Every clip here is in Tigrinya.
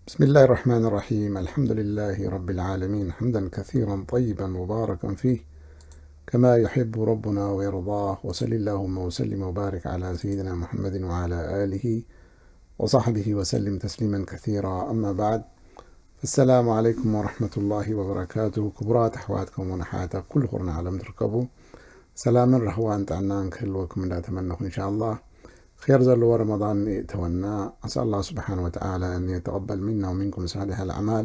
بسم الله الرحمن الرحيم. الحمد لله رب العالمين، حمدا كثيرا طيبا مباركا فيه، كما يحب ربنا ويرضاه. وصل اللهم وسلم وبارك على سيدنا محمد وعلى آله وصحبه وسلم تسليما كثيرا. أما بعد، السلام عليكم ورحمة الله وبركاته. ክቡራት ኣሕዋት ከምኡውን ኣሓት ኣብ ኩሉ ኩርናዕ ዓለም ትርከቡ፣ ሰላምን ራህዋን ጥዕናን ክህልወኩም እንዳተመነኹ፣ إن شاء الله خير ዘለዎ ረመዳን የእተወና። أسأل الله سبحانه وتعالى أن يتقبل منا ومنكم صالح الأعمال،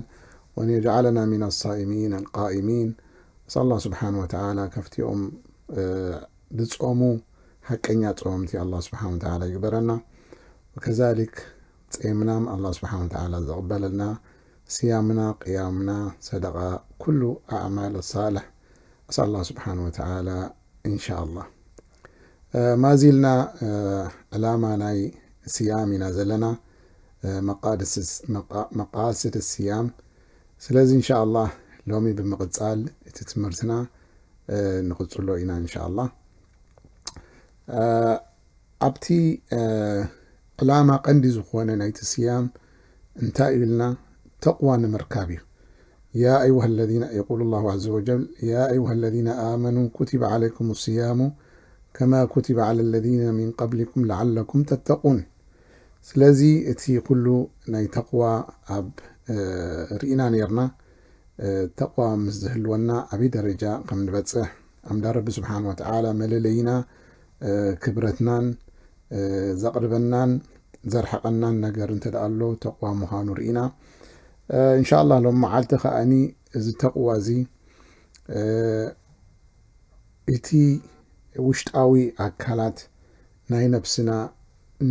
وأن يجعلنا من الصائمين القائمين. أسأل الله سبحانه وتعالى ካብቲኦም፣ እ፣ ዝጾሙ ሓቀኛ ጾምቲ الله سبحانه وتعالى ይግበረና። وكذلك ጾምናም الله سبحانه وتعالى ዝቕበለልና፣ صيامنا، قيامنا، صدقة، ኩሉ أعمال الصالح أسأل الله سبحانه وتعالى إن شاء الله. እ፣ ማዚልና፣ እ፣ ዕላማ ናይ صيام ኢና ዘለና፣ እ፣ መቃድስ-፣ መቃ-፣ መቃስድ الصيام። ስለዚ إن شاء الله ሎሚ ብምቕጻል እቲ ትምህርትና፣ እ፣ ንቕጽሎ ኢና إن شاء الله። እ፣ ኣብቲ፣ እ፣ ዕላማ ቀንዲ ዝኾነ ናይቲ صيام እንታይ እዩ ኢልና፣ ተቕዋ ንምርካብ እዩ። يا أيها الذين، يقول الله عز وجل: يا أيها الذين آمنوا كتب عليكم الصيام كما كتب على الذين من قبلكم لعلكم تتقون. ስለዚ እቲ ኩሉ ናይ ተቕዋ ኣብ፣ እ፣ ርኢና ነይርና። እ፣ ተቕዋ ምስ ዝህልወና ኣበይ ደረጃ ከም ንበጽሕ፣ ኣምዳ ረቢ ስብሓን ወተዓላ መለለይና፣ እ፣ ክብረትናን፣ እ፣ ዘቕርበናን ዘርሕቐናን ነገር እንተ ደኣ ኣሎ ተቕዋ ምዃኑ ርኢና። እ፣ እንሻ ኣላህ ሎም መዓልቲ ከኣኒ እዚ ተቕዋ እዚ፣ እ፣ እቲ ውሽጣዊ ኣካላት ናይ ነብስና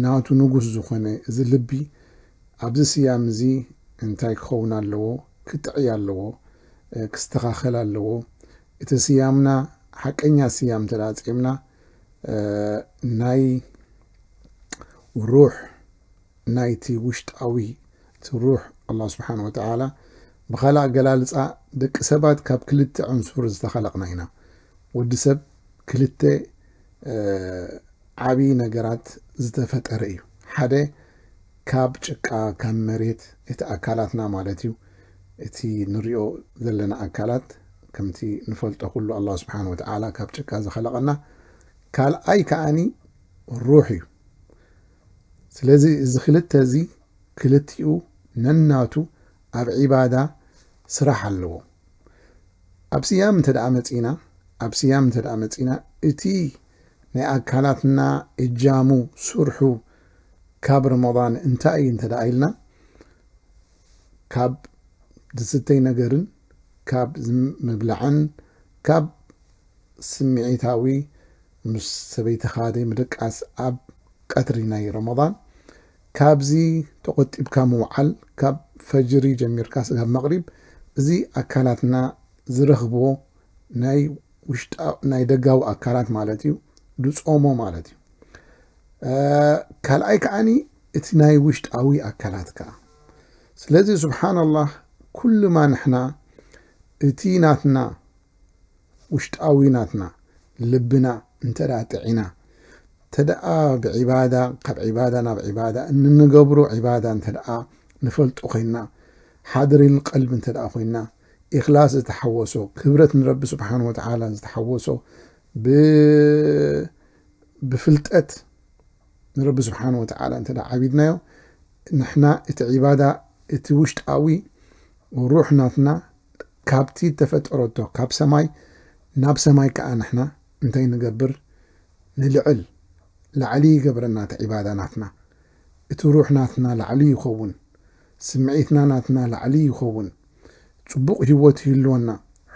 ናቱ ንጉስ ዝኾነ እዚ ልቢ ኣብዚ صيام እዚ እንታይ ክኸውን ኣለዎ? ክጥዕይ ኣለዎ፣ እ፣ ክስተኻኸል ኣለዎ። እቲ صيامና ሓቀኛ صيام እንተ ደኣ ጾምና፣ እ፣ ናይ ሩሕ ናይቲ ውሽጣዊ እቲ ሩሕ ኣላህ ስብሓን ወተዓላ ብኻልእ ኣገላልጻ ደቂ ሰባት ካብ ክልተ ዕንሱር ዝተኸለቕና ኢና። ወዲ ሰብ ክልተ፣ እ፣ ዓብዪ ነገራት ዝተፈጠረ እዩ። ሓደ ካብ ጭቃ፣ ካብ መሬት፣ እቲ ኣካላትና ማለት እዩ። እቲ ንሪኦ ዘለና ኣካላት ከምቲ ንፈልጦ ኩሉ ኣላህ ስብሓን ወተዓላ ካብ ጭቃ ዝኸለቐና። ካልኣይ ከኣኒ ሩሕ እዩ። ስለዚ እዚ ክልተ እዚ ክልቲኡ ነናቱ ኣብ ዒባዳ ስራሕ ኣለዎ። ኣብ صيام እንተ ደኣ መጺና፣ ኣብ صيام እንተ ደኣ መጺና፣ እቲ ናይ ኣካላትና እጃሙ ስርሑ ካብ ረመዳን እንታይ እዩ እንተ ደኣ ኢልና፣ ካብ ዝስተይ ነገርን ካብ ዝም-፣ ምብላዕን ካብ ስምዒታዊ ምስ ሰበይትኻ ደይ ምድቃስ ኣብ ቀትሪ ናይ ረመዳን፣ ካብዚ ተቖጢብካ ምውዓል፣ ካብ ፈጅሪ ጀሚርካ ስጋብ መቕሪብ፣ እዚ ኣካላትና ዝረኽብዎ ናይ ውሽጣ-፣ ናይ ደጋዊ ኣካላት ማለት እዩ፣ ዝጾሞ ማለት እዩ። እ፣ ካልኣይ ከዓኒ እቲ ናይ ውሽጣዊ ኣካላት ከኣ። ስለዚ ስብሓንላህ፣ ኩሉማ ንሕና እቲ ናትና ውሽጣዊ ናትና ልብና እንተ ደኣ ጥዒና፣ እንተ ደኣ ብዒባዳ፣ ካብ ዒባዳ ናብ ዒባዳ እንንገብሮ ዒባዳ እንተ ደኣ ንፈልጦ ኮይንና፣ ሓድሪል ቀልቢ እንተ ደኣ ኮይንና፣ ኢኽላስ ዝተሓወሶ፣ ክብረት ንረቢ ስብሓን ወተዓላ ዝተሓወሶ፣ ብ-፣ ብፍልጠት ንረቢ ስብሓን ወተዓላ እንተ ደኣ ዓቢድናዮ፣ ንሕና እቲ ዒባዳ፣ እቲ ውሽጣዊ ሩሕ ናትና ካብቲ ተፈጠረቶ፣ ካብ ሰማይ ናብ ሰማይ ከኣ ንሕና እንታይ ንገብር? ንልዕል፣ ላዕሊ ይገብረና እቲ ዒባዳ ናትና። እቲ ሩሕ ናትና ላዕሊ ይኸውን፣ ስምዒትና ናትና ላዕሊ ይኸውን፣ ጽቡቕ ህይወት ይህልወና፣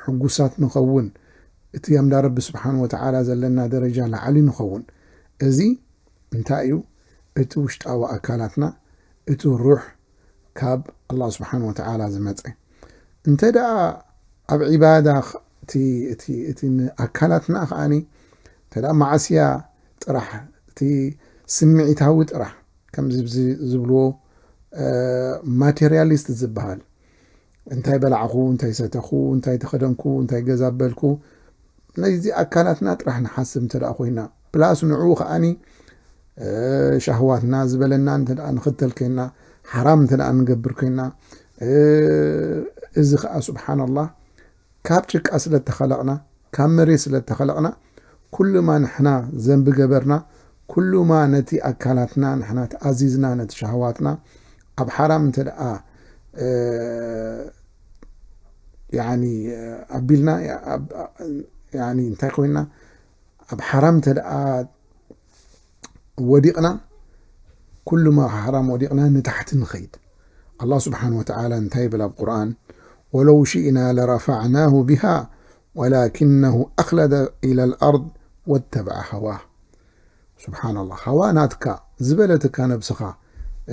ሕጉሳት ንኸውን፣ እቲ ኣምዳ ረቢ ስብሓን ወተዓላ ዘለና ደረጃ ላዕሊ ንኸውን። እዚ እንታይ እዩ? እቲ ውሽጣዊ ኣካላትና፣ እቲ ሩሕ ካብ ኣላህ ስብሓን ወተዓላ ዝመጸ። እንተ ደኣ ኣብ ዒባዳ ኽ-፣ እቲ፣ እቲ፣ እቲ ንኣካላትና ከኣኒ፣ እንተ ደኣ ማዕስያ ጥራሕ፣ እቲ ስምዒታዊ ጥራሕ፣ ከምዚ ብዚ ዝብልዎ፣ እ፣ ማቴርያሊስት ዝበሃል፣ እንታይ በላዕኹ፣ እንታይ ሰተኹ፣ እንታይ ተኸደንኩ፣ እንታይ ገዛ በልኩ፣ ነዚ ኣካላትና ጥራሕ ንሓስብ እንተ ደኣ ኮይና፣ ፕላስ ንዕኡ ከኣኒ፣ እ፣ ሻህዋትና ዝበለና እንተ ደኣ ንኽተል ኮይና፣ ሓራም እንተ ደኣ ንገብር ኮይና፣ እ፣ እዚ ኸኣ ስብሓንላህ ካብ ጭቃ ስለ እተኸለቕና፣ ካብ መሬት ስለ እተኸለቕና፣ ኩሉማ ንሕና ዘንቢ ገበርና፣ ኩሉማ ነቲ ኣካላትና ንሕና ተኣዚዝና፣ ነቲ ሸህዋትና ኣብ ሓራም እንተ ደኣ፣ እ፣ ያኒ፣ ኣቢልና፣ ኣብ፣ ያኒ እንታይ ኮይና፣ ኣብ ሓራም እንተ ደኣ ወዲቕና፣ ኩሉማ ሓራም ወዲቕና ንታሕቲ ንኸይድ። ኣላህ ስብሓን ወተዓላ እንታይ ይብል ኣብ ቁርኣን? "ወለው ሽእና ለረፋዕናሁ ቢሃ ወላኪነሁ ኣኽለደ ኢለል ኣርድ ወተበዐ ሃዋህ።" ስብሓንላህ፣ ሃዋ ናትካ ዝበለትካ ነብስኻ፣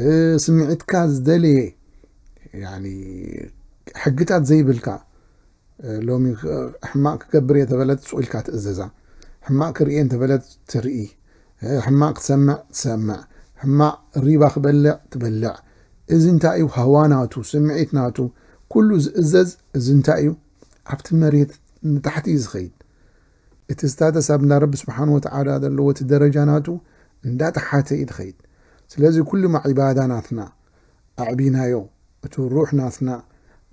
እ፣ ስምዒትካ ዝደለየ፣ ያኒ፣ ሕግታት ዘይብልካ፣ እ፣ ሎሚ ክ-፣ ሕማቕ ክገብር እየ ተበለት ሱቕ ኢልካ ትእዘዛ። ሕማቕ ክርኢ እየ እንተበለት ትርኢ። እ፣ ሕማቕ ክሰምዕ ትሰምዕ። ሕማቕ ሪባ ክበልዕ ትበልዕ። እዚ እንታይ እዩ? ሃዋ ናቱ፣ ስምዒት ናቱ፣ ኩሉ ዝእዘዝ እዚ እንታይ እዩ? ኣብቲ መሬት ንታሕቲ እዩ ዝኸይድ። እቲ ስታተስ ኣብ እንዳ ረቢ ስብሓን ወተዓላ ዘለዎ እቲ ደረጃ ናቱ እንዳተሓተ እዩ ዝኸይድ። ስለዚ ኩሉማ ዒባዳ ናትና ኣዕቢናዮ፣ እቲ ሩሕ ናትና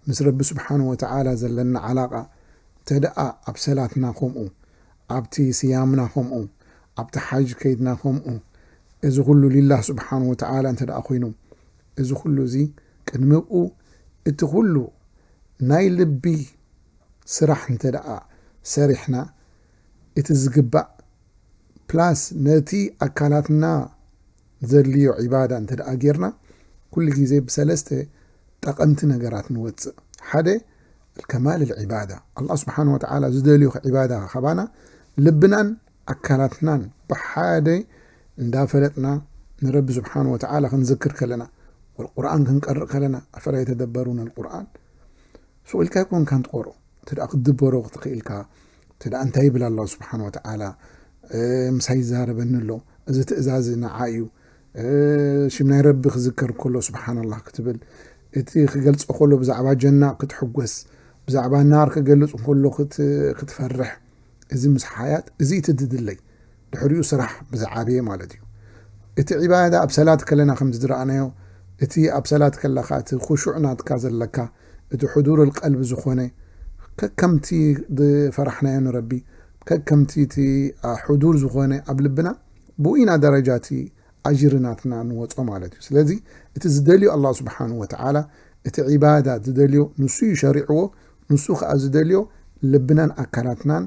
ምስ ረቢ ስብሓን ወተዓላ ዘለና ዓላቃ እንተ ደኣ ኣብ ሰላትና ከምኡ፣ ኣብቲ ስያምና ከምኡ፣ ኣብቲ ሓጅ ከይድና ከምኡ፣ እዚ ኩሉ ሊላህ ስብሓን ወተዓላ እንተ ደኣ ኮይኑ፣ እዚ ኩሉ እዚ ቅድሚ ብኡ እቲ ኩሉ ናይ ልቢ ስራሕ እንተ ደኣ ሰሪሕና፣ እቲ ዝግባእ ፕላስ ነቲ ኣካላትና ዘድልዮ ዒባዳ እንተ ደኣ ጌርና፣ ኩሉ ግዜ ብሰለስተ ጠቐምቲ ነገራት ንወጽእ። ሓደ፣ ከማል ልዒባዳ፣ ኣላህ ስብሓን ወተዓላ ዝደልዮ ዒባዳ ካባና፣ ልብናን ኣካላትናን ብሓደ እንዳፈለጥና ንረቢ ስብሓን ወተዓላ ክንዝክር ከለና፣ ወልቁርኣን ክንቀርእ ከለና፣ ኣፈላ የተደበሩን ኣልቁርኣን፣ ሱቕ ኢልካ ኣይኮንካን ትቐርኦ። እንተ ደኣ ክትድበሮ ክትኽእልካ፣ እንተ ደኣ እንታይ ይብል ኣላህ ስብሓን ወተዓላ፣ እ፣ ምሳይ ይዛረበኒ ኣሎ፣ እዚ ትእዛዝ ንዓ እዩ፣ እ፣ ሽም ናይ ረቢ ክዝከር ከሎ ስብሓንላህ ክትብል፣ እቲ ክገልጾ ከሎ ብዛዕባ ጀና ክትሕጎስ፣ ብዛዕባ ናር ክገልጽ ከሎ ክት-፣ ክትፈርሕ፣ እዚ ምስ ሓያት፣ እዚ እቲ ድድለይ። ድሕሪኡ ስራሕ ብዝዓበየ ማለት እዩ። እቲ ዒባዳ ኣብ ሰላት ከለና ከም ዝረኣናዮ፣ እቲ ኣብ ሰላት ከለኻ እቲ ኹሹዕ ናትካ ዘለካ፣ እቲ ሕዱር ቀልቢ ዝኾነ፣ ከከምቲ ዝፈራሕናዮ ንረቢ፣ ከከምቲ እቲ፣ አ፣ ሕዱር ዝኾነ ኣብ ልብና፣ ብኡ ኢና ደረጃ እቲ ኣጅሪ ናትና ንወጾ ማለት እዩ። ስለዚ እቲ ዝደልዮ ኣላህ ስብሓንሁ ወተዓላ፣ እቲ ዒባዳ ዝደልዮ ንሱ እዩ ሸሪዕዎ፣ ንሱ ከኣ ዝደልዮ ልብናን ኣካላትናን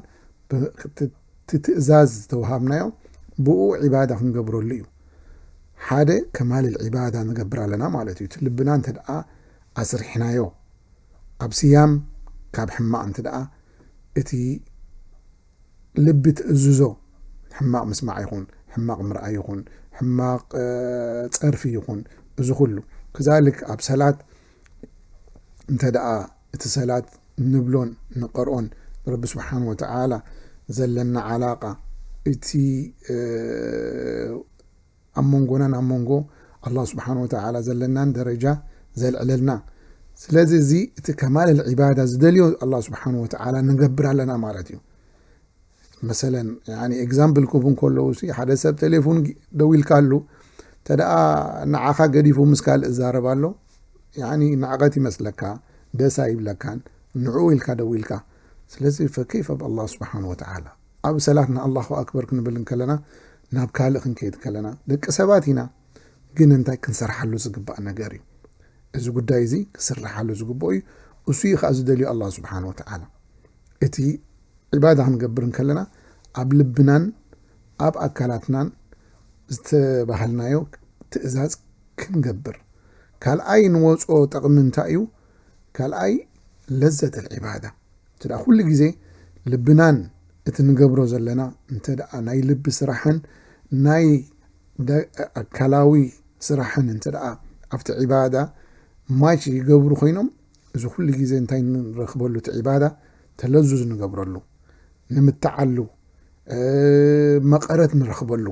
ብ-፣ እቲ፣ እቲ ትእዛዝ ዝተውሃብናዮ ብኡ ዒባዳ ክንገብረሉ እዩ። ሓደ ከማልል ዒባዳ ንገብር ኣለና ማለት እዩ። እቲ ልብና እንተ ደኣ ኣስሪሕናዮ፣ ኣብ ስያም ካብ ሕማቕ እንተ ደኣ እቲ ልቢ ትእዝዞ፣ ሕማቕ ምስማዕ ይኹን፣ ሕማቕ ምርኣይ ይኹን፣ ሕማቕ፣ እ፣ ጸርፊ ይኹን፣ እዚ ኩሉ። ከዛልክ ኣብ ሰላት እንተ ደኣ እቲ ሰላት ንብሎን ንቐርኦን ረቢ ስብሓን ወተዓላ ዘለና ዓላቃ፣ እቲ፣ እ፣ ኣብ መንጎናን ኣብ መንጎ ኣላህ ስብሓን ወተዓላ ዘለናን ደረጃ ዘልዕለልና። ስለዚ እዚ እቲ ከማል ዒባዳ ዝደልዮ ኣላህ ስብሓን ወተዓላ ንገብር ኣለና ማለት እዩ። መሰለን፣ ያኒ፣ ኤግዛምፕል ክህቡ እንከለዉ ሲ፣ ሓደ ሰብ ቴሌፎን ጊ-፣ ደዊልካሉ፣ እንተ ደኣ ንዓኻ ገዲፉ ምስ ካልእ ዝዛረብ ኣሎ፣ ያኒ፣ ንዕቐት ይመስለካ፣ ደስ ኣይብለካን፣ ንዕኡ ኢልካ ደዊልካ። ስለዚ፣ ፈከይፈ ብኣላህ ስብሓን ወተዓላ። ኣብ ሰላትና ኣላሁ ኣክበር ክንብል እንከለና፣ ናብ ካልእ ክንከይድ ከለና፣ ደቂ ሰባት ኢና፣ ግን እንታይ ክንሰርሓሉ ዝግባእ ነገር እዩ። እዚ ጉዳይ እዚ ክስርሓሉ ዝግብኦ እዩ። እሱ እዩ ከኣ ዝደልዮ ኣላህ ስብሓን ወተዓላ። እቲ ዒባዳ ክንገብር እንከለና፣ ኣብ ልብናን ኣብ ኣካላትናን ዝተባህልናዮ ትእዛዝ ክንገብር። ካልኣይ ንወፅኦ ጠቕሚ እንታይ እዩ? ካልኣይ ለዘተል ዒባዳ። እንተ ደኣ ኩሉ ግዜ ልብናን እቲ ንገብሮ ዘለና እንተ ደኣ ናይ ልቢ ስራሕን ናይ ደ-፣ ኣካላዊ ስራሕን እንተ ደኣ ኣብቲ ዒባዳ ማች ይገብሩ ኮይኖም፣ እዚ ኩሉ ግዜ እንታይ ንረኽበሉ? እቲ ዒባዳ ተለዙዝ ንገብረሉ፣ ንምትዓሉ፣ እ፣ መቐረት ንረኽበሉ።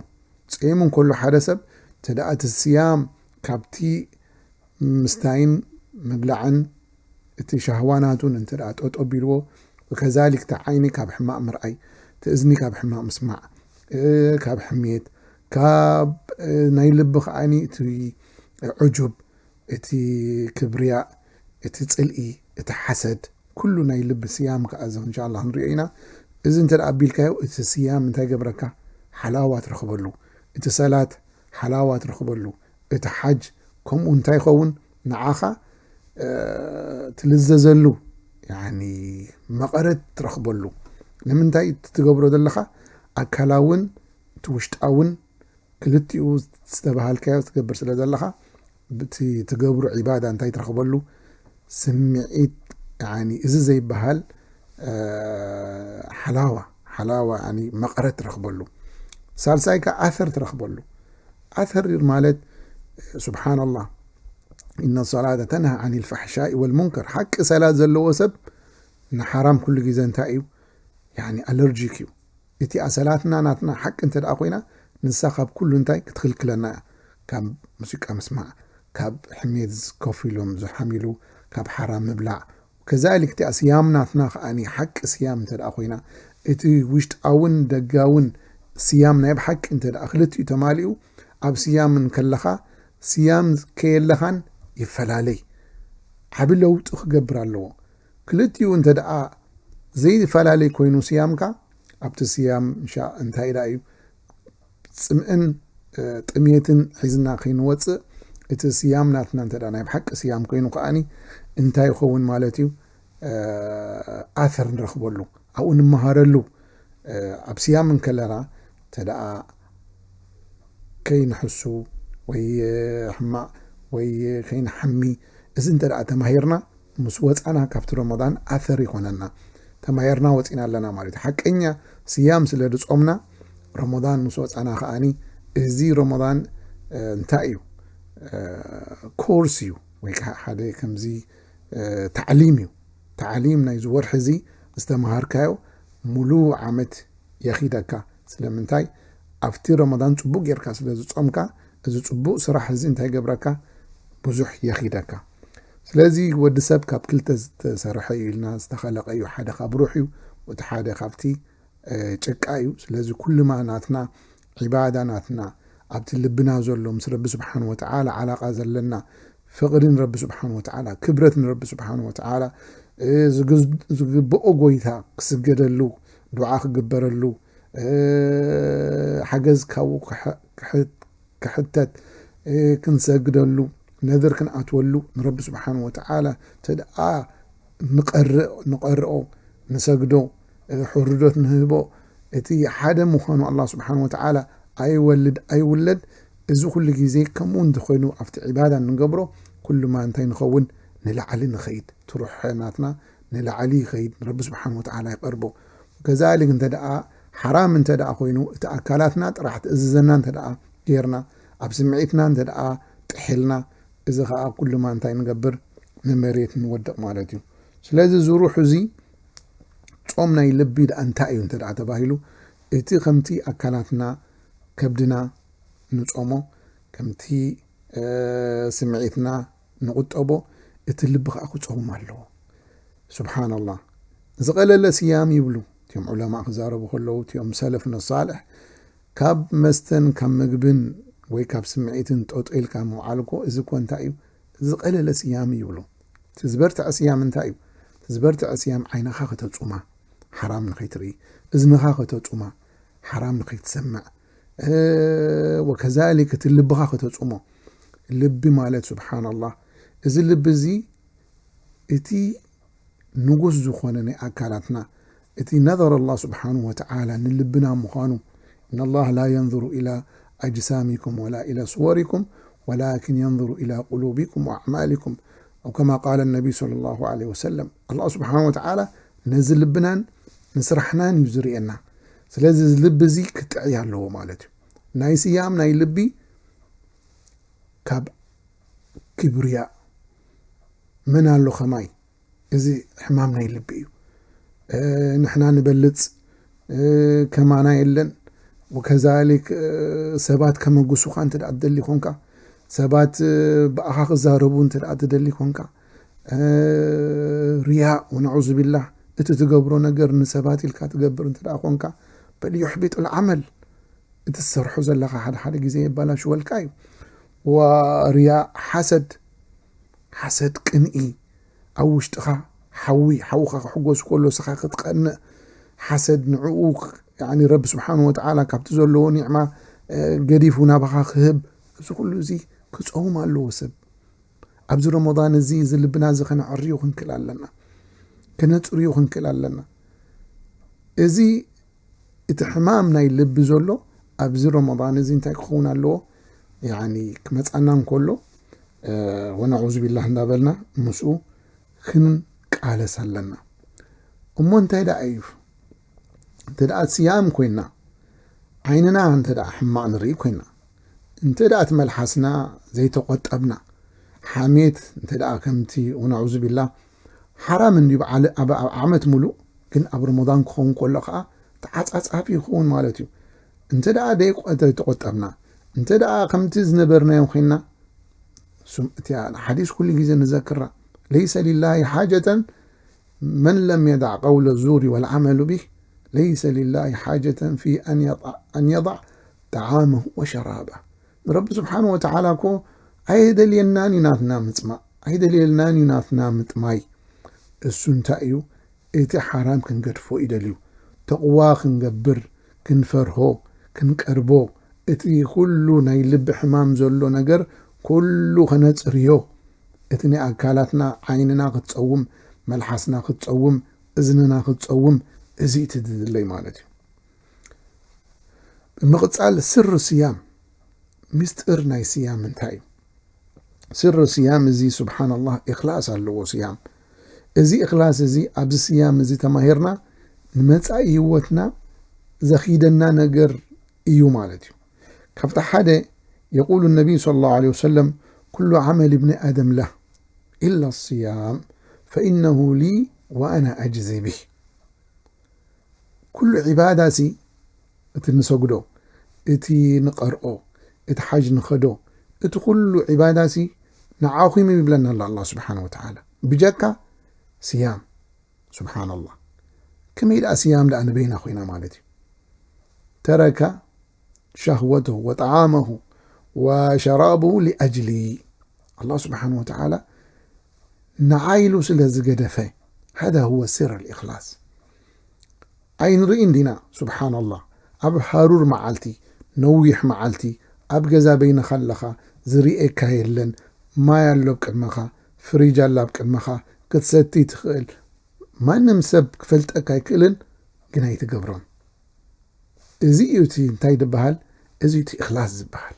ጸይሙ እንከሎ ሓደ ሰብ እንተ ደኣ እቲ ስያም ካብቲ ምስታይን ምብላዕን እቲ ሻህዋ ናቱን እንተ ደኣ ጠጦ ቢልዎ፣ ወከዛሊክ እቲ ዓይኒ ካብ ሕማቕ ምርኣይ፣ እቲ እዝኒ ካብ ሕማቕ ምስማዕ፣ እ፣ ካብ ሕምየት፣ ካብ፣ እ፣ ናይ ልቢ ከኣኒ እቲ ዑጁብ፣ እቲ ክብርያ፣ እቲ ጽልኢ፣ እቲ ሓሰድ፣ ኩሉ ናይ ልቢ ስያም ከኣ እዚ እንሻላ ክንሪኦ ኢና። እዚ እንተ ደኣ ኣቢልካዮ፣ እቲ ስያም እንታይ ገብረካ? ሓላዋ ትረኽበሉ። እቲ ሰላት ሓላዋ ትረኽበሉ። እቲ ሓጅ ከምኡ እንታይ ይኸውን? ንዓኻ፣ እ፣ ትልዘዘሉ፣ ያኒ፣ መቐረት ትረኽበሉ። ንምንታይ? እቲ ትገብሮ ዘለኻ ኣካላውን እቲ ውሽጣውን ክልቲኡ ዝተባሃልካዮ ትገብር ስለ ዘለኻ፣ ብቲ ትገብሩ ዒባዳ እንታይ ትረኽበሉ? ስምዒት፣ ያኒ፣ እዚ ዘይበሃል፣ እ፣ ሓላዋ፣ ሓላዋ፣ ያኒ፣ መቐረት ትረኽበሉ። ሳልሳይ ከኣ ኣሰር ትረኽበሉ። ኣሰር ማለት፣ ሱብሓነላህ፣ ኢነ ሰላተ ተንሃ ዓኒል ፋሕሻኢ ወልሙንከር። ሓቂ ሰላት ዘለዎ ሰብ ንሓራም ኩሉ ግዜ እንታይ እዩ? ያኒ፣ ኣለርጂክ እዩ። እቲኣ ሰላትና ናትና ሓቂ እንተ ደኣ ኮይና፣ ንሳ ካብ ኩሉ እንታይ ክትክልክለና እያ? ካብ ሙዚቃ ምስማዕ፣ ካብ ሕሜት ኮፍ ኢሎም ዝሓሚሉ፣ ካብ ሓራም ምብላዕ። ከዛሊክ እቲኣ ስያም ናትና ከኣኒ ሓቂ ስያም እንተ ደኣ ኮይና፣ እቲ ውሽጣውን ደጋውን ስያም ናይ ብሓቂ እንተ ደኣ ክልቲኡ ተማሊኡ፣ ኣብ ስያም እንከለኻ፣ ስያም ከየለኻን ይፈላለይ። ዓቢ ለውጢ ክገብር ኣለዎ። ክልቲኡ እንተ ደኣ ዘይፈላለይ ኮይኑ ስያምካ፣ ኣብቲ ስያም እንሻ እንታይ ደኣ እዩ? ጽምእን፣ እ፣ ጥሜትን ሒዝና ከይንወጽእ፣ እቲ ስያም ናትና እንተ ደኣ ናይ ብሓቂ ስያም ኮይኑ ከኣኒ እንታይ ይኸውን ማለት እዩ? እ፣ ኣሰር ንረኽበሉ፣ ኣብኡ ንመሃረሉ። እ፣ ኣብ ስያም እንከለና እንተ ደኣ ከይንሕሱ ወይ፣ እ፣ ሕማቕ ወይ ከይንሓሚ፣ እዚ እንተ ደኣ ተማሂርና፣ ምስ ወጻና ካብቲ ረመዳን ኣሰር ይኾነና። ተማሂርና ወጺና ኣለና ማለት እዩ። ሓቀኛ ስያም ስለ ዝጾምና፣ ረመዳን ምስ ወጻና ከኣኒ፣ እዚ ረመዳን፣ እ፣ እንታይ እዩ? እ፣ ኮርስ እዩ፣ ወይ ከዓ ሓደ ከምዚ፣ እ፣ ታዕሊም እዩ። ታዕሊም ናይዚ ወርሒ እዚ ዝተምሃርካዮ፣ ሙሉ ዓመት የኺደካ። ስለምንታይ? ኣብቲ ረመዳን ጽቡቕ ጌርካ ስለ ዝጾምካ፣ እዚ ጽቡቕ ስራሕ እዚ እንታይ ገብረካ? ብዙሕ የኺደካ። ስለዚ ወዲ ሰብ ካብ ክልተ ዝተሰርሐ እዩ ኢልና፣ ዝተኸለቐ እዩ። ሓደ ካብ ሩሕ እዩ፣ እቲ ሓደ ካብቲ፣ እ፣ ጭቃ እዩ። ስለዚ ኩልማ ናትና ዒባዳ ናትና ኣብቲ ልብና ዘሎ ምስ ረቢ ስብሓን ወተዓላ ዓላቓ ዘለና፣ ፍቕሪ ንረቢ ስብሓን ወተዓላ፣ ክብረት ንረቢ ስብሓን ወተዓላ፣ እ፣ ዝግዝ-፣ ዝግብኦ ጎይታ ክስገደሉ፣ ዱዓ ክግበረሉ፣ እ፣ ሓገዝ ካብኡ ክሕ-፣ ክሕ-፣ ክሕተት፣ እ፣ ክንሰግደሉ፣ ነድር ክንኣትወሉ ንረቢ ስብሓን ወተዓላ እንተ ደኣ ንቐርእ-፣ ንቐርኦ፣ ንሰግዶ፣ እ፣ ሕርዶት ንህቦ፣ እቲ ሓደ ምዃኑ ኣላህ ስብሓን ወተዓላ ኣይወልድ ኣይውለድ። እዚ ኩሉ ግዜ ከምኡ እንተኾይኑ ኣብቲ ዒባዳ እንገብሮ፣ ኩሉማ እንታይ ንኸውን? ንላዕሊ ንኸይድ። ትሩሕ ናትና ንላዕሊ ይኸይድ፣ ንረቢ ስብሓን ወተዓላ ይቐርቦ። ከዛሊክ እንተ ደኣ ሓራም እንተ ደኣ ኮይኑ፣ እቲ ኣካላትና ጥራሕ ትእዝዘና እንተ ደኣ ጌርና፣ ኣብ ስምዒትና እንተ ደኣ ጥሒልና፣ እዚ ኸኣ ኩሉማ እንታይ ንገብር? ንመሬት ንወድቕ ማለት እዩ። ስለዚ እዚ ሩሕ እዚ ጾም ናይ ልቢ ደኣ እንታይ እዩ እንተ ደኣ ተባሂሉ፣ እቲ ከምቲ ኣካላትና፣ ከብድና ንጾሞ፣ ከምቲ፣ እ፣ ስምዒትና ንቑጠቦ፣ እቲ ልቢ ኸኣ ክጸውም ኣለዎ። ሱብሓነላህ። ዝቐለለ ስያም ይብሉ እቲኦም ዑለማእ ክዛረቡ ከለዉ፣ እቲኦም ሰለፍና ሳልሕ፣ ካብ መስተን ካብ ምግብን ወይ ካብ ስምዒትን ጠጦ ኢልካ ምውዓል እኮ፣ እዚ እኮ እንታይ እዩ? ዝቐለለ ስያም ይብሉ። እቲ ዝበርትዐ ስያም እንታይ እዩ? እቲ ዝበርትዐ ስያም ዓይንኻ ከተጹማ፣ ሓራም ንኸይትርኢ፣ እዝንኻ ከተጹማ፣ ሓራም ንኸይትሰምዕ፣ እ፣ ወከዛሊክ እቲ ልብኻ ከተጹሞ። ልቢ ማለት፣ ሱብሓነላህ፣ እዚ ልቢ እዚ እቲ ንጉስ ዝኾነ ናይ ኣካላትና፣ እቲ ነዘር ኣላህ ስብሓንሁ ወተዓላ ንልብና ምዃኑ፣ ኢነ ላህ ላ የንዙሩ ኢላ ኣጅሳሚኩም ወላ ኢላ ስወሪኩም ወላኪን የንዙሩ ኢላ ቁሉቢኩም ወኣዕማሊኩም፣ ኣው ከማ ቃለ ነቢይ ሰለላሁ ዐለይሂ ወሰለም። ኣላህ ስብሓንሁ ወተዓላ ነዚ ልብናን ንስራሕናን እዩ ዝርእየና። ስለዚ እዚ ልቢ እዚ ክጥዕይ ኣለዎ ማለት እዩ። ናይ ስያም ናይ ልቢ ካብ ክብርያ መን ኣሎ ከማይ? እዚ ሕማም ናይ ልቢ እዩ። እ፣ ንሕና ንበልጽ፣ እ፣ ከማና የለን። ወከዛሊክ፣ እ፣ ሰባት ከመጉሱኻ እንተ ደኣ ትደሊ ኮንካ፣ ሰባት፣ እ፣ ብኣኻ ክዛረቡ እንተ ደኣ ትደሊ ኮንካ፣ እ፣ ሪያእ ወነዑዙ ቢላህ፣ እቲ ትገብሮ ነገር ንሰባት ኢልካ ትገብር እንተ ደኣ ኮንካ፣ በል ዩሕቢጡል ዓመል፣ እቲ ትሰርሖ ዘለኻ ሓደ ሓደ ግዜ የባላሽወልካ እዩ። ወሪያእ፣ ሓሰድ፣ ሓሰድ፣ ቅንኢ፣ ኣብ ውሽጥኻ ሓዊ፣ ሓውኻ ክሕጎስ ከሎ ንስኻ ክትቀንእ፣ ሓሰድ ንዕኡ፣ ያኒ ረቢ ስብሓን ወተዓላ ካብቲ ዘለዎ ኒዕማ ገዲፉ ናባኻ ክህብ፣ እዚ ኩሉ እዚ ክፀውም ኣለዎ ሰብ። ኣብዚ ረመዳን እዚ፣ እዚ ልብና እዚ ከነዕርዩ ክንክእል ኣለና፣ ከነፅርዩ ክንክእል ኣለና። እዚ እቲ ሕማም ናይ ልቢ ዘሎ ኣብዚ ረመዳን እዚ እንታይ ክኸውን ኣለዎ? ያኒ ክመጻና እንከሎ፣ ወነዑዙ ቢላህ እንዳበልና ምስኡ ክንቃለስ ኣለና። እሞ እንታይ ደኣ እዩ? እንተ ደኣ ስያም ኮይና፣ ዓይንና እንተ ደኣ ሕማቕ ንርኢ ኮይና፣ እንተ ደኣ እቲ መልሓስና ዘይተቖጠብና፣ ሓሜት እንተ ደኣ ከምቲ ወነዑዙ ቢላህ ሓራም እንድዩ ኣብ ዓመት ሙሉእ፣ ግን ኣብ ረመዳን ክኸውን ከሎ ከኣ ተዓጻጻፊ ይኸውን ማለት እዩ። እንተ ደኣ ዘይተቖጠብና፣ እንተ ደኣ ከምቲ ዝነበርናዮም ኮይና፣ እቲ ሓዲስ ኩሉ ግዜ ንዘክራ፣ ለይሰ ሊላሂ ሓጀተን መን ለም የዳዕ ቀውለ ዙሪ ወልዓመሉ ቢህ፣ ለይሰ ሊላሂ ሓጀተን ፊ ኣን የዳዕ ጠዓመሁ ወሸራባ። ንረቢ ስብሓን ወተዓላ እኮ ኣይደልየናን እዩ ናትና ምጽማእ፣ ኣይደልየናን እዩ ናትና ምጥማይ። እሱ እንታይ እዩ? እቲ ሓራም ክንገድፎ እዩ ደልዩ። ተቕዋ ክንገብር፣ ክንፈርሆ፣ ክንቀርቦ፣ እቲ ኩሉ ናይ ልቢ ሕማም ዘሎ ነገር ኩሉ ከነጽርዮ፣ እቲ ናይ ኣካላትና ዓይንና ክትጸውም፣ መልሓስና ክትጸውም፣ እዝንና ክትጸውም፣ እዚ እቲ ድድለይ ማለት እዩ። ብምቕጻል ስር ስያም፣ ምስጢር ናይ ስያም እንታይ እዩ? ስር ስያም እዚ ስብሓንላህ ኢኽላስ ኣለዎ ስያም። እዚ ኢኽላስ እዚ ኣብዚ ስያም እዚ ተማሂርና ንመጻኢ ህይወትና ዘኺደና ነገር እዩ ማለት እዩ። ካብቲ ሓደ የቁሉ ነቢይ ሰለላሁ ዐለይሂ ወሰለም ኩሉ ዓመል እብኒ ኣደም ለህ ኢላ ስያም ፈኢነሁ ሊ ወኣና ኣጅዚ ቢህ። ኩሉ ዒባዳሲ እቲ ንሰግዶ፣ እቲ ንቐርኦ፣ እቲ ሓጅ ንኸዶ፣ እቲ ኩሉ ዒባዳሲ ንዓኹም እዩ ይብለና ኣሎ ኣላህ ስብሓን ወተዓላ። ብጀካ ስያም። ስብሓንላህ። ከመይ ደኣ ስያም ደኣ ንበይና ኮይና ማለት እዩ? ተረከ ሸህወተሁ ወጠዓመሁ ወሸራበሁ ሊኣጅሊ። ኣላህ ስብሓን ወተዓላ ንዓይ ኢሉ ስለ ዝገደፈ፣ ሃዛ ሁወ ስር ኣልኢኽላስ። ኣይንርእን ዲና? ስብሓንላህ። ኣብ ሃሩር መዓልቲ፣ ነዊሕ መዓልቲ፣ ኣብ ገዛ በይንኻ ኣለኻ፣ ዝርእየካ የለን፣ ማይ ኣሎ ኣብ ቅድመኻ፣ ፍሪጅ ኣሎ ኣብ ቅድመኻ፣ ክትሰቲ ትኽእል። ማንም ሰብ ክፈልጠካ ኣይክእልን፣ ግን ኣይትገብሮን። እዚ እዩ እቲ እንታይ ዝበሃል? እዚ እቲ እኽላስ ዝበሃል።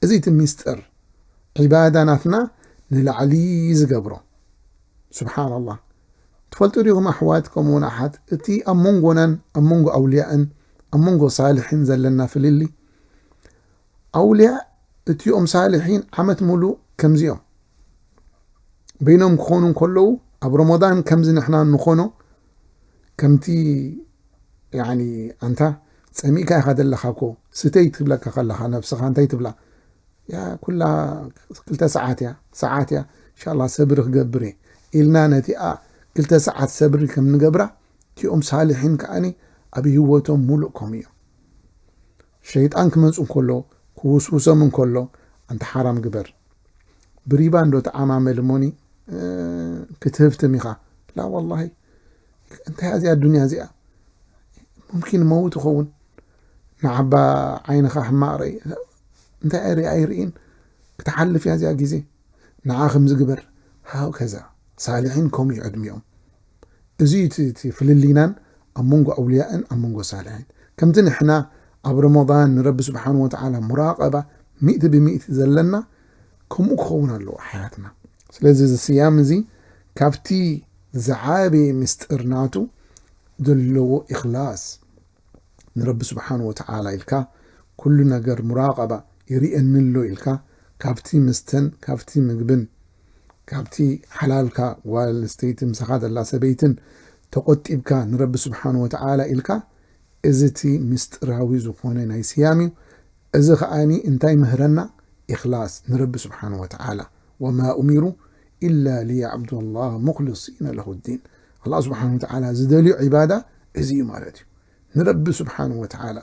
እዚ እቲ ሚስጥር። ዒባዳ ናትና ንላዕሊ ዝገብሮ። ስብሓንላህ። ትፈልጡ ዲኹም ኣሕዋት፣ ከምኡውን ኣሓት፣ እቲ ኣብ መንጎናን ኣብ መንጎ ኣውልያእን ኣብ መንጎ ሳልሕን ዘለና ፍልሊ? ኣውልያ እቲኦም ሳልሒን ዓመት ሙሉእ ከምዚኦም በይኖም ክኾኑ እንከለዉ፣ ኣብ ረመዳን ከምዚ ንሕና ንኾኖ፣ ከምቲ፣ ያኒ፣ ኣንታ ጸሚእካ ኢኻ ዘለኻ እኮ፣ ስተይ ትብለካ ከለኻ፣ ነብስኻ እንታይ ትብላ? ያ፣ ኩላ ክልተ ሰዓት እያ፣ ሰዓት እያ፣ እንሻላ ሰብሪ ክገብር እየ ኢልና፣ ነቲኣ ክልተ ሰዓት ሰብሪ ከም ንገብራ፣ እቲኦም ሳልሒን ከኣኒ ኣብ ህይወቶም ሙሉእ ከምኡ እዮም። ሸይጣን ክመጽእ እንከሎ፣ ክውስውሶም እንከሎ፣ ኣንታ ሓራም ግበር፣ ብሪባ እንዶ ተዓማመል እሞኒ፣ እ፣ ክትህብትም ኢኻ። ላ ወላሂ፣ እንታይ እያ እዚኣ ኣዱንያ እዚኣ? ሙምኪን መውት ይኸውን። ንዓባ ዓይንኻ ሕማቕ ርኢ። እንታይ ርኢ ኣይርእን? ክትሓልፍ እያ እዚኣ ግዜ። ንዓ ከምዚ ግበር። ሃከዛ። ሳልሒን ከምኡ እዩ ዕድሚኦም። እዚ እዩ እቲ፣ እቲ ፍልልይናን ኣብ መንጎ ኣውልያእን ኣብ መንጎ ሳልሒን። ከምቲ ንሕና ኣብ ረመዳን ንረቢ ስብሓን ወተዓላ ሙራቐባ ሚእቲ ብሚእቲ ዘለና፣ ከምኡ ክኸውን ኣለዎ ሓያትና። ስለዚ እዚ ስያም እዚ ካብቲ ዝዓበየ ምስጢር ናቱ ዘለዎ ኢኽላስ፣ ንረቢ ስብሓን ወተዓላ ኢልካ፣ ኩሉ ነገር ሙራቐባ ይርእየኒ ኣሎ ኢልካ፣ ካብቲ መስተን ካብቲ ምግብን፣ ካብቲ ሓላልካ ጓል ኣንስተይቲ ምሳኻ ዘላ ሰበይትን ተቖጢብካ ንረቢ ስብሓን ወተዓላ ኢልካ፣ እዚ እቲ ምስጢራዊ ዝኾነ ናይ ስያም እዩ። እዚ ኸኣኒ እንታይ ምህረና? ኢኽላስ ንረቢ ስብሓን ወተዓላ። ወማ ኡሚሩ ኢላ ሊያዕቡዱላህ ሙኽሊሲነ ለሁ ዲን። ኣላህ ስብሓን ወተዓላ ዝደልዮ ዒባዳ እዚ እዩ ማለት እዩ። ንረቢ ስብሓን ወተዓላ